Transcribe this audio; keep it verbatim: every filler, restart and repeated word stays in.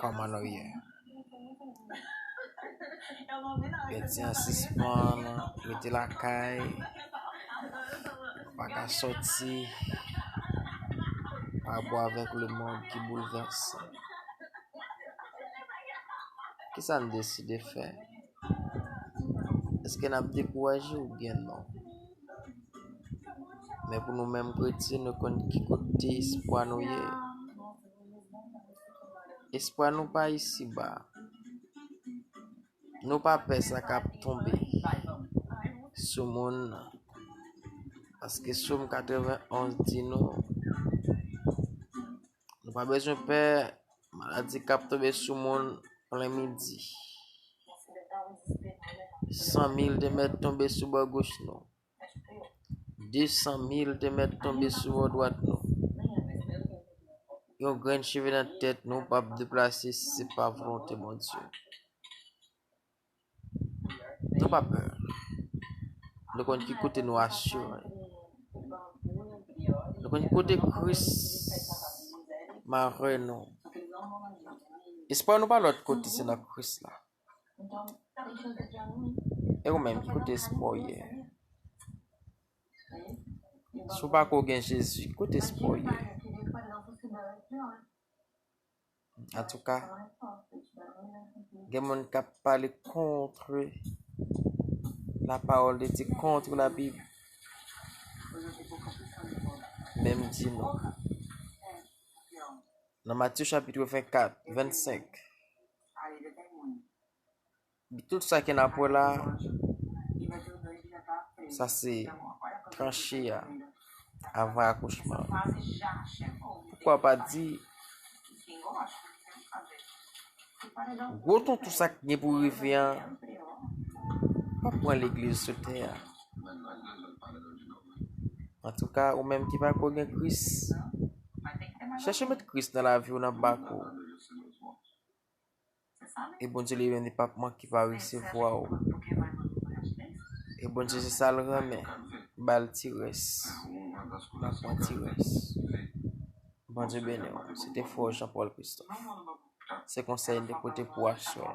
Kòman nou ye? Pèdi an sispann rete lakay, pa ka sòti, pa rapò avèk lemonn ki boulvèse. Kisa n deside fè? Èske n ap dekouraje oubyen non? Men pou nou menm kretyen, nou konn ki kote espwa nou ye. Espwa nou pa isiba. Nou pa pè sa k ap tonbe sou moun nan. Paske Sòm katrevenn onz di nou, nou pa bezwen pè maladi k ap tonbe sou moun plen midi. San mil te mèt tonbe sou bò goch nou. De san mil te mèt tonbe sou bò dwat nou. Yon grenn cheve nan tèt nou p ap deplase si se pa volonte Bondye. Nou pa pè. Nou konn ki kote nou asire. Nou konn ki kote Kris mare nou. Espwa nou pa lòt kote, se nan Kris la. E ou menm, ki kote espwa w ye? Si w pa kwè w gen Jezi, ki kote espwa w ye? Antouka, gen moun k ap pale kont lapawòl de Dye, kont Labib. Men m di nou, nan Matye chapit vennkat, vennsenk, tout sa ki nan pwen la, sa se tranche a avan akouchman. Poukwa pa di gwo tonton sa k gen pou rive an pa pran legliz sou tè a? Antouka, ou menm ki pa ko gen Kris, chèche met Kris nan lavi w, nan bak ou. E Bondye li menm li p ap manke pa resevwa w. E Bondye se sa l renmen, ba l ti rès. L ap pran ti rès. Bondye beni w. Se te frè w Jean Paul Christophe. Se konsèy n te pote pou aswè a.